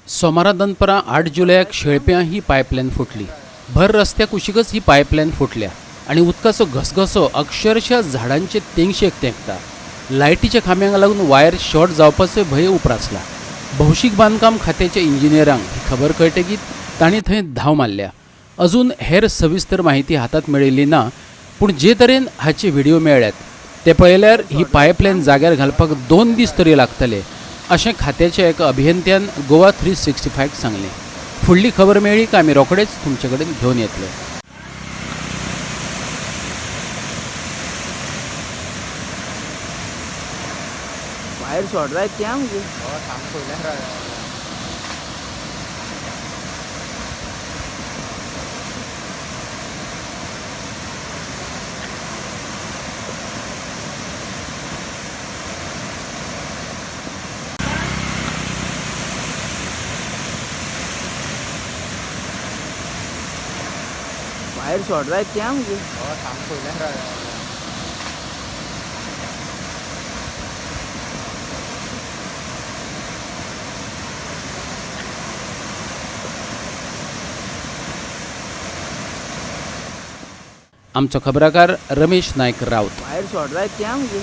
सोमारा दनपरां 8 जुलयाक शेळप्यां ही पायपलायन फुटली. भर रस्त्या कुशीकच ही पायपलायन फुटल्या आनी उदकाचो घसघसो अक्षरशः झाडांचे तेंगशेक तेंकता. लायटीच्या खांब्यांक लागून वायर शॉर्ट जावपाचोय भंय उप्रासला. भौशीक बांदकाम खात्याच्या इंजिनियरांक ही खबर कळटकीत तांणी थंय धांव मारल्या. अजून हेर सविस्तर माहिती हातांत मेळिल्ली ना, पूण जे तरेन हाचे व्हिडिओ मेळ्ळ्यात ते पळयल्यार ही पायपलायन जाग्यार घालपाक 2 दीस तरी लागतले अशें खात्याच्या एका अभियंत्यान गोवा 365 सांगलें. फुडली खबर मेळ्ळी काय आमी रोखडेच तुमचे कडेन घेवन येतले. वायर शॉर्ट जायत त्या मुगे. वायर शॉर्ट जायत त्या मुगे. आमचो खबराकार रमेश नायक राऊत. वायर शॉर्ट जायत त्या मुगे.